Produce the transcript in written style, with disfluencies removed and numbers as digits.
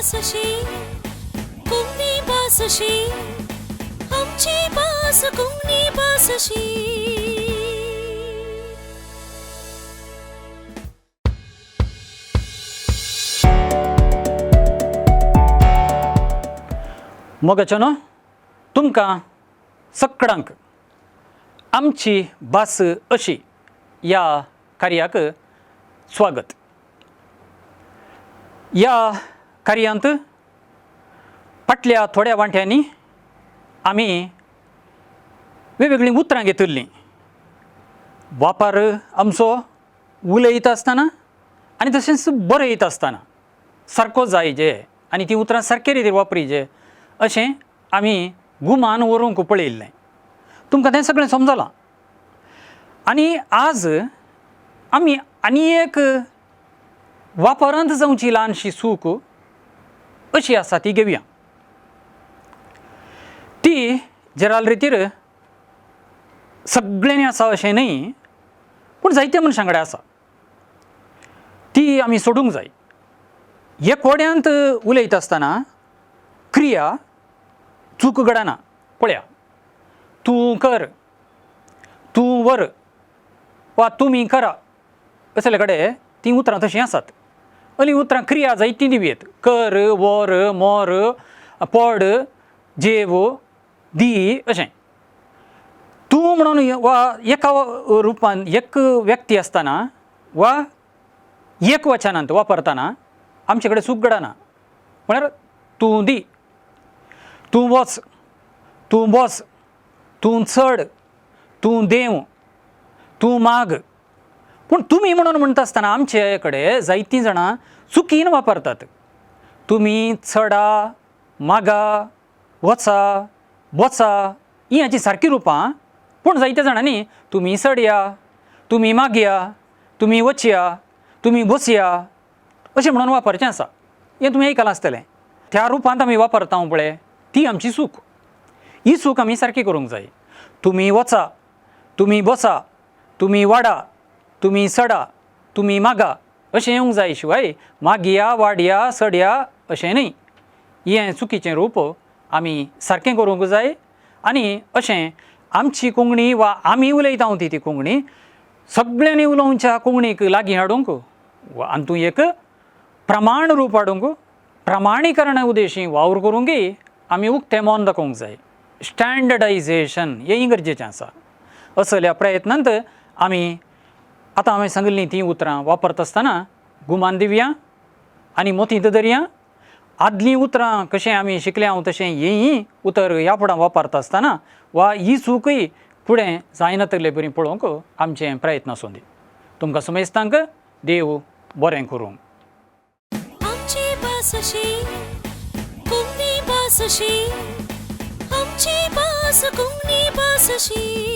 भास अशी, कोंकणी भास अशी, आमची भास कोंकणी भास अशी. मोगाचो न्हू तुमकां सगळ्यांक आमची भास अशी ह्या कार्याक स्वागत. ह्या कार्यांत फाटल्या थोड्या वांट्यांनी आमी वेगवेगळीं उतरां घेतिल्लीं. वापर आमचो उलयता आसतना आनी तशेंच बरयता आसतना सारको जायजे आनी तीं उतरां सारके रितीन वापरीजे अशें आमी गुमान व्हरूंक पळयिल्लें. तुमकां तें सगळें समजलां. आनी आज आमी आनी एक वापरांत जावची ल्हानशी चूक अशी आसा ती घेवया. ती जेराल रितीर सगळ्यांनी आसा अशें न्हय, पूण जायत्या मनशां कडेन आसा. ती आमी सोडूंक जाय. एकोड्यांत उलयता आसतना क्रिया चूक घडना. पळया, तूं कर, तूं व्हर वा तुमी करा असले कडेन तीं उतरां तशीं आसात. आनी उतरां क्रिया जायतीं दिवयेत, कर, व्हर, मोर, पड, जेव, दी अशें. तूं म्हणून वा एका रुपान एक व्यक्ती आसतना वा एक वचनांत वापरतना आमचे कडेन चूक घडना. म्हळ्यार तूं दी, तूं वच, तूं बस, तूं चड, तूं देंव, तूं माग. पूण तुमी म्हणून म्हणटा आसतना आमचे कडेन जायतीं जाणां चुकीन वापरतात. तुमी चडा, मागा, वचा, बचा हीं हाचीं सारकीं रुपां. पूण जायत्या जाणांनी तुमी चडया, तुमी मागया, तुमी वचया, तुमी बसया अशें म्हणून वापरचें आसा. हें तुमी आयकलां आसतलें. त्या रुपांत आमी वापरता पळय ती आमची चूक. ही चूक आमी सारकी करूंक जाय. तुमी वचा, तुमी बसा, तुमी वाडा, तुमी सडा, तुमी मागा अशें येवंक जाय शिवाय मागया, वाडया, सडया अशें न्हय. हें चुकीचें रूप आमी सारकें करूंक जाय. आनी अशें आमची कोंकणी वा आमी उलयता ती ती कोंकणी सगळ्यांनी उलोवच्या कोंकणीक लागीं हाडूंक वा आनी एक प्रमाण रूप हाडूंक प्रमाणीकरण उद्देशी वावर करूंकय आमी उक्तें मन दाखोवंक जाय. स्टँडर्डायजेशन हेंय गरजेचें आसा. असल्या प्रयत्नांत आमी आतां हांवें सांगिल्लीं तीं उतरां वापरता आसतना गुमान दिवया आनी मोतींत धरया. आदलीं उतरां कशें आमी शिकल्या हांव तशें हीं उतर ह्या फुडें वापरता आसतना वा ही चूकय फुडें जायना तसले बरी पळोवंक आमचें प्रयत्न आसूं दी. तुमकां समेस्तांक देव बरें करूं. आमची भास अशी, कोंकणी भास अशी, आमची भास कोंकणी भास अशी.